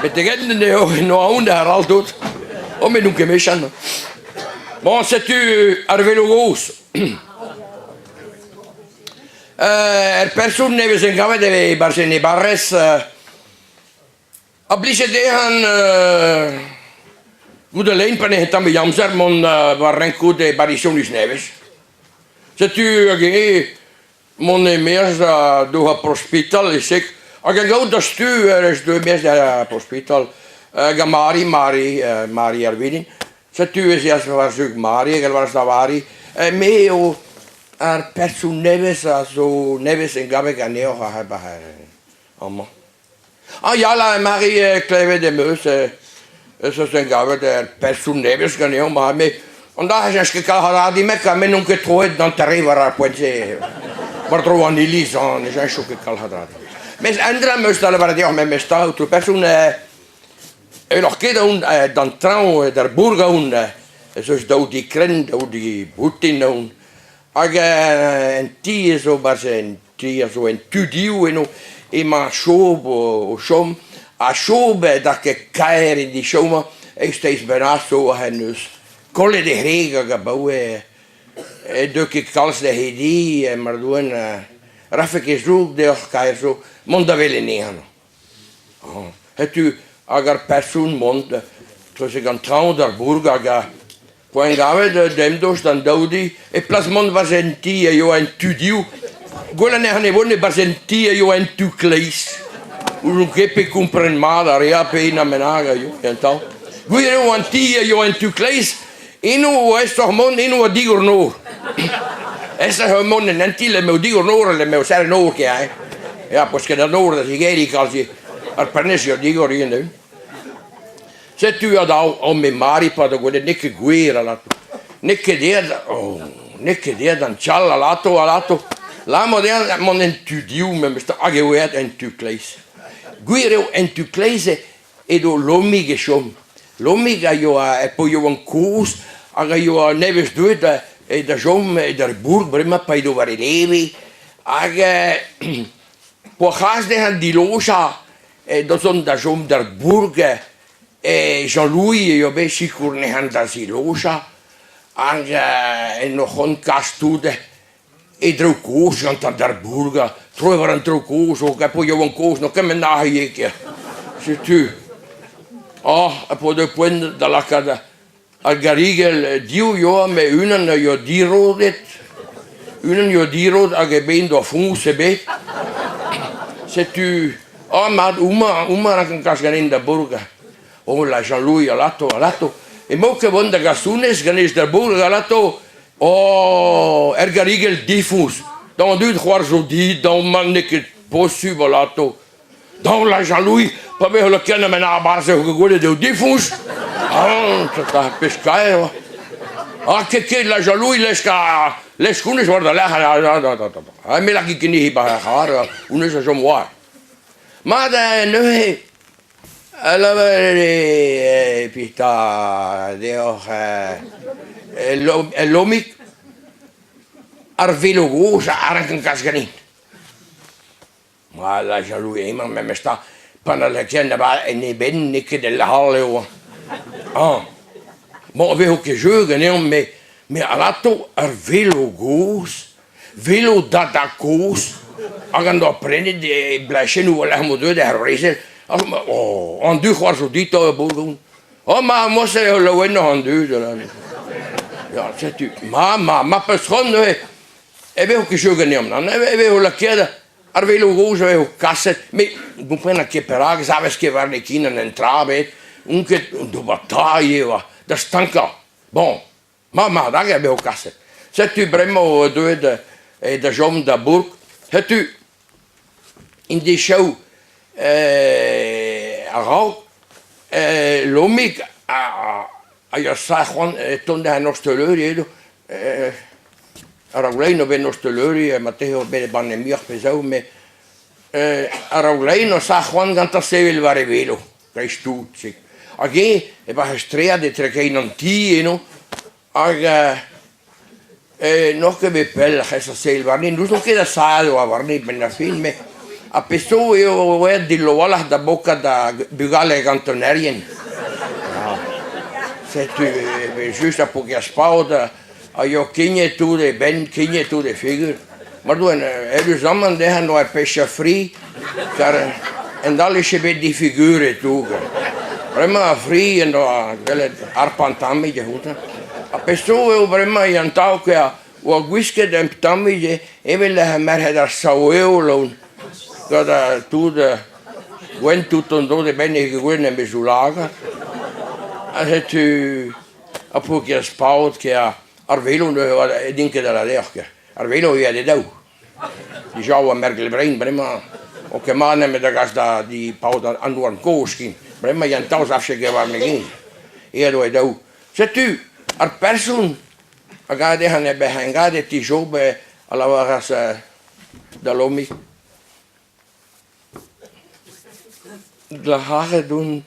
Betek-henn eo eno aon da arall tout. Oh, met n'on ket mechant. Bon, setu ar velo gozh. Er person nevez engavet e-barzh en e barrez a blije dezhañ goude lein pa n'eo tamm e amzer mont war renkoù e barrisionis nevez. Setu hag eñ mont e-maez da Doha Prospital e-sek hag a gaout da stu ez deu e-maez da Prospital gant Mari, Mari, Mari ar Vilin. Setu ez eas war-zu Mari hag a lavaras da Vari, me eo ar person nevez a zo nevez engavet ganeoc'h amañ. Ah ya, la, Mari, klevet em eus ez eus engavet ar person nevez ganeomp, ha me an da cheñch ket kalz a dra din, met n'on ket troet d'an terre war ar poent-se. War-dro an iliz, ne cheñcho ket kalz a dra din. Mes un dra 'm eus da lavaret deoc'h memes tra, aotrou person, N'oc'h ket aon d'an traoñ d'ar bourg aon ez eus daou di krenn, daou di boutin aon. Hag en ti a zo 'barzh en ti a zo en tu-div eno emañ Chob o chom ha Chob da ket kaer e dichomañ eizhteiz bennak zo en deus kollet e c'hreg hag abaoe ne deu ket kalz d'he di mar doan rafe ket droug deoc'h kaer zo mont da welet anezhañ. Setu hag ar person mont treuzek an traoñ d'ar bourg hag poent gavet demdost d'an daoudi e plas mont war en ti a yoa en tu div. Gwell anezhañ e vont e-barzh en ti a yoa en tu kleiz. N'ouzon ket pe kompren mat a rea pe unan bennak a yoa en taol. Gwir eo an ti a yoa en tu kleiz, eno oa aesoc'h mont, eno oa digor nor. Aesoc'h eo mont en un ti lec'h m'eo digor nor lec'h m'eo serret nor ket hein. Ya, peus ket an nor da zigeriñ kalz ar prenestr eo digor ivez. Setu atav on me Mari pa da gwelet n'eo ket gwir alato. N'eo ket aet, oh, n'eo ket aet an chal alato, alato. Lamo dezhañ mont en tu div memes tra hag eo aet en tu kleiz. Gwir eo en tu kleiz edo Lomig e chom. Lomig a yoa er paotr kozh hag a yoa nevez deuet da chom d'ar bourk bremañ pa edo war e leve hag p'oa c'hras dezhañ dilojañ da zont da chom d'ar bourk Jean-Louis a yoa bet sikour anezhañ da zilojañ hag en o c'hont kas tout E draoù kozh gantañ d'ar bourg, troet war an traoù kozh, o po yaouank kozh n'eo kement aze ivez ket. Setu, ah, a po deu poent da lakaat ar garigell div yoa met unan a yoa dirodet, unan yoa dirod hag eben doa foñs ebet. Setu, ah mat, homañ, homañ a rankan kas ganin da bourg. Oh la Jean-Louis, alato, alato, emaout ket vont da gas honnezh ganez da bourg, alato. Oh, er garigell difoñs, d'an dud c'hoarzho dit, daou ma n'eo ket posubl alato. Daou la Jean-Louis, pa vez lakaet en abarzh eo gwelet eo difoñs. Ah, ar pezh kaer oa. Ah, ket ket la Jean-Louis, lesk a lesk honnezh war da lerc'h. Ha me lak ket anezhi 'ba ar c'harr, honnezh a chom war. Mat neuze, A lavare pita deoc'h lomig ar velo gozh a rankan kas ganin. Ma la jaloux emañ memes tra pa na lakaen en e benn n'eo ket el all eo. Ah bon 'vezo ket jeu ganeomp met met alato ar velo gozh Velo dada kozh hag en doa prenet e bleñchennoù war-lerc'h m'o deuet er brezel. Oh, an dud c'hoazh zo dit e Bourgogne. Oh, ma morse eo laouenoc'h an dud. Ya, setu, ma, ma, ma peus c'hoant neuze, e vezo ket jeu ganeomp, nann, e vezo lakaet ar velo gozh a vezo kaset, met gomprenan ket perak, savez ket warne ken an tra ebet, on ket d'ober tailh eo, da stankañ. Bon, Ma mat hag e vezo kaset. Setu bremañ deuet da chom da bourk. Setu en dechaou a-raok Lomig a ya c'hoant tont da an osteleuri edo. A-raok lein eo bet an osteleuri marteze eo bet e banne muioc'h pe zaou met a-raok lein o sa c'hoant gantañ sevel war e velo. Dreist-tout, se. Hag eñ, e-barzh e straed etre kein an ti eno, hag n'oc'h ket bet pell c'hes a sell warni, n'ouzon ket a sal oa warni benn ar fin, met Ha pezh zo eo aet dillo a-walc'h da bokat da bugale gantonerien. Ya. Setu evel-just ar paourkaezh paotr a yoa kignet tout e benn, kignet tout e figur. Mar doa eüruzamant dezhañ 'noa pechañ fri kar en-dal e vije bet difiguret tout. Bremañ ar fri en doa gellet harpañ an tammig outañ. Ha pezh zo eo bremañ e an tav oa gwisket un tammig evel merc'hed ar sav-heol on gant tout gwenn tout an dro d'e benn e gwenn em zoulagad. Ha setu ar paourkaezh paotr kea ar velo neuze n'int ket da lâret deoc'h ar velo eo e daou. Dija oa mergel brein bremañ o ket mat nemet da gas da di paotr an houarn kozh ken. Bremañ yann taos afche ket war me gen. Aet oa e daou. Setu ar person a gave dezhañ e bec'hengad e ti Job a lavaras da Lomig Glac'haret on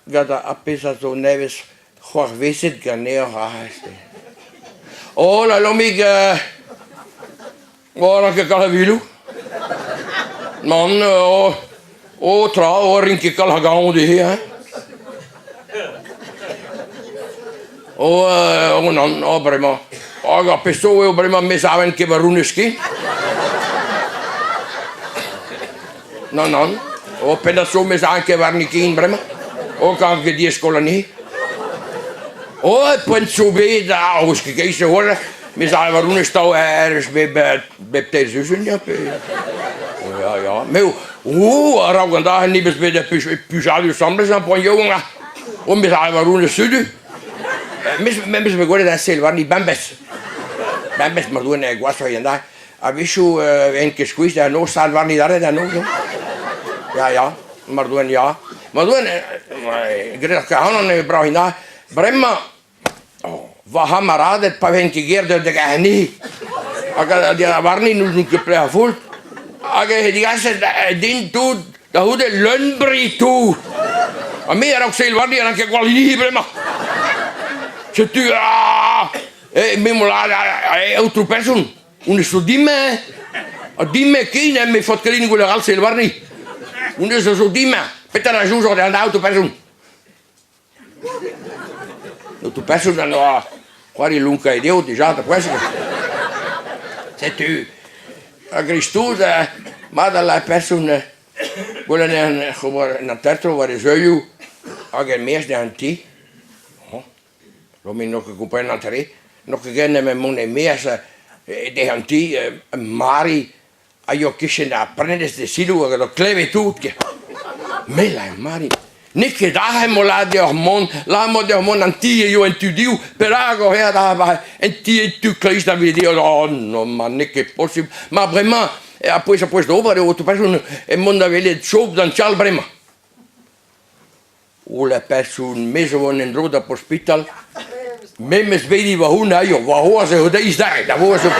gant ar pezh a zo nevez c'hoarvezet ganeoc'h aze. Oh la Lomig, 'oa ket kalz a viloù. Nann, oh tra, 'oa rin ket kalz a gaoñ dezhe hein. Oh, oh nann, oh bremañ. Hag ar pezh zo eo bremañ me 'saven ket war honnezh ket. Nann, nann. Oh, pennad zo me 'saven ket warni ken bremañ. Oh, kavet ket diaes koll anezhi. Oh, poent zo bet, ah, 'eus ket keit a-walc'h. Me 'sav war honnezh tav errez bep, bep teir sizhun, ya, pe... Oh, ya, ya. Me, oh, a-raok an dachenn ni 'beus bet plijadur asambles, hañ, poan yaouank, ah. Oh, me 'sav war honnezh sudu. Memes bet gwelet un sell warni bemdez. Bemdez ma doa gwashoc'h eo an dra. A-wechoù en ket skuizh da noz sal warni adarre da noz. Ya, ya, mar doan ya. Mar doan, graet ar ac'hanon eo brav int Bremañ, va c'hamaraded pa vent ket ger da degas anezhi. Hag warni n'ouzon ket pelec'h a-foll. Hag e digaset din tout Da c'houde leun-bri tout. Ha me a-raok sevel warni a ranke gwall hini bremañ. Setu ah, eh, me mo lâret aotrou person, honnezh zo din-me. Ha din-me ken, eh, me faot ket din gwelet all sevel warni. Honnezh a zo din-me. Petra a soñjoc'h d'an aotrou person? Aotrou person en doa c'hoari lonkañ e deod dija da presque. Setu a-greiz-tout mat al person gwelet anezhañ oc'h ober an hanter-tro war e zeulioù hag er-maez d'an ti. Romain n'o ket komprenet an tre, n'o ket ken nemet mont er-maez dezhañ an ti, Mari a yoa kichen ar prenestr e selaou hag a doa klevet tout ket. Me 'lâr Mari, n'eo ket aze emañ lâret deoc'h mont, lâret emañ deoc'h mont an ti a yoa en tu dehoù, perak oc'h aet aze en ti en tu kleiz da vediñ oh non ma n'eo ket posubl. Ma bremañ, ar pezh a pouez d'ober eo person mont da welet Job d'an chal bremañ. O la person, me zo vont en-dro da ospital, me 'meus bet va-hon aio, warc'hoazh eo deiz dare, da voaz eo.